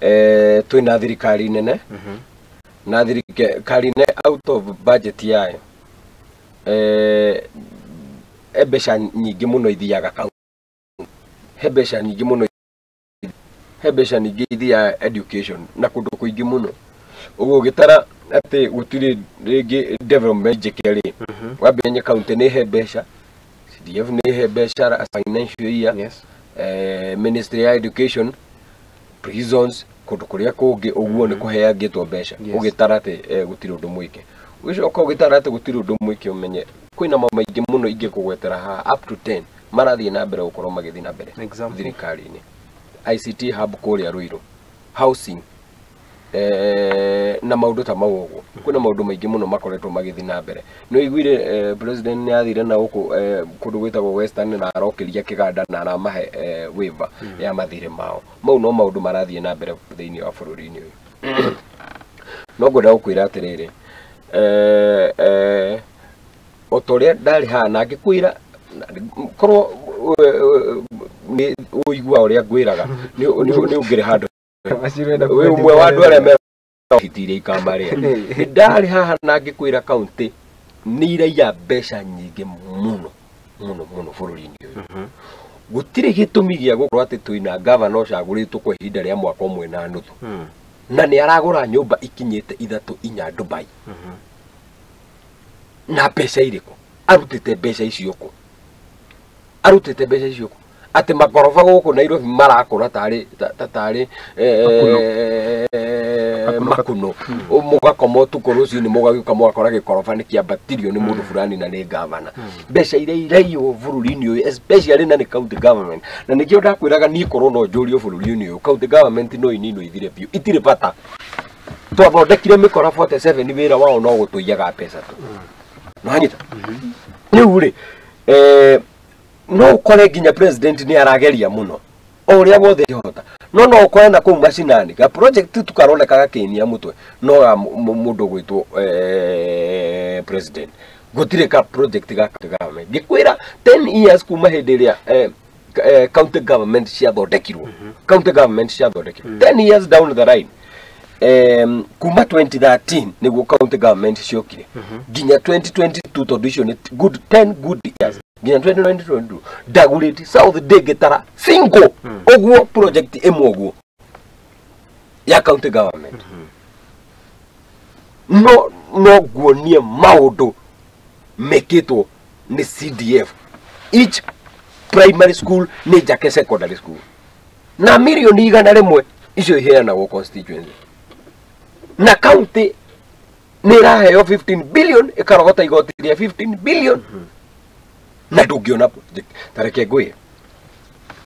Twĩna thirikari nene na thirikari nene out of budget yayo mbeca nyingĩ mũno ithiaga county, he mbeca nyingĩ mũno, he mbeca nyingĩ ithiaga education na kũndũ kũingĩ mũno. Ũguo ũgĩtara atĩ gũtirĩ rĩngĩ development njĩke rĩ, wambe county nĩ he mbeca, CDF nĩ he mbeca financial year, ministry ya education, prisons, kũndũ kũrĩa kũngĩ ũguo nĩ kũheangĩtwo mbeca. Ũgĩtara atĩ gũtirĩ ũndũ mwĩke, ũgĩcoka ũgĩtara atĩ gũtirĩ ũndũ mwĩke, ũmenye kwĩna maũndũ maingĩ mũno ingĩkũgwetera haha up to 10 marathiĩ na mbere gũkorwo magĩthiĩ na mbere. Example? Thirikari-inĩ, ICT hub kũrĩa Ruiru, housing, na maũndũ ta mau. Ũguo kwĩna maũndũ maingĩ mũno makoretwo magĩthiĩ na mbere. Nĩ ũiguire president nĩ athire na gũkũ kũndũ gwĩtagwo Western na arokĩria kĩganda na aramahe waiver ya mathirĩ mao. Mau no maũndũ marathiĩ na mbere thĩinĩ wa bũrũri-inĩ ũyũ. No ngwenda gũkwĩra atĩrĩrĩ, o ta ũrĩa ndarĩ haha na ngĩkwĩra korwo nĩ ũigua ũrĩa ngwĩraga nĩ ũngĩrĩ handũ wĩ ũmwe wa andũ arĩa mera hiti iria ikamarĩa. Nĩ ndarĩ haha na ngĩkwĩra county nĩ iraiya mbeca nyingĩ mũno mũno mũno bũrũri-inĩ ũyũ. Gũtirĩ gĩtũmi gĩa gũkorwo atĩ twĩna gavana ũcagũrĩtwo kwa ihinda rĩa mwaka ũmwe na nuthu na nĩ aragũra nyũmba ikinyĩte ithatũ inya Dubai. Na mbeca irĩkũ arutĩte mbeca icio? Kũ arutĩte mbeca icio? Kũ atĩ makoroba gũkũ Nairobi marakũra tarĩ tarĩ makuno? Mũgakoma ũtukũ, rũcinĩ mũgagĩũka mũgakora gĩkoroba nĩ kĩambatirio nĩ mũndũ fulani na nĩ gavana. Mbeca iria iraiywo bũrũri-inĩ ũyũ, especially na nĩ county government, na nĩkĩo ndakwĩraga niĩ korwo no njũrio bũrũri-inĩ ũyũ, county government no ininwo ithire biũ, itirĩ bata. Twathondekire mĩkora 47, wĩra wao no gũtũiyaga mbeca tu. Nĩwanyita? Rĩu rĩ, no ũkore nginya president nĩ arageria mũno o ũrĩa wothe angĩhota, no no ũkore na kũu macinani ga project tu karoneka gakĩinia mũtwe no ga mũndũ gwĩtwo president. Gũtirĩ ka project ga county government. Ngĩkwĩra 10 years kuma hĩndĩ ĩrĩa county government ciathondekirwo, county government ciathondekirwo 10 years down the line, kuma 2013 nĩguo county government ciokire nginya 2022, tondũ icio nĩ good 10 good years, nginya 2022 Dagoretti South ndĩngĩtara single ũguo project ĩmwe ũguo ya county government. No no nguonie maũndũ mekĩtwo nĩ CDF, each primary school nĩ njake, secondary school na mirioni 100 icio iheanagwo constituency, na county nĩ ĩraheo 15 billion, ĩkarogota igoti rĩa 15 billion na ndũngĩona project. Ta reke ngwĩre.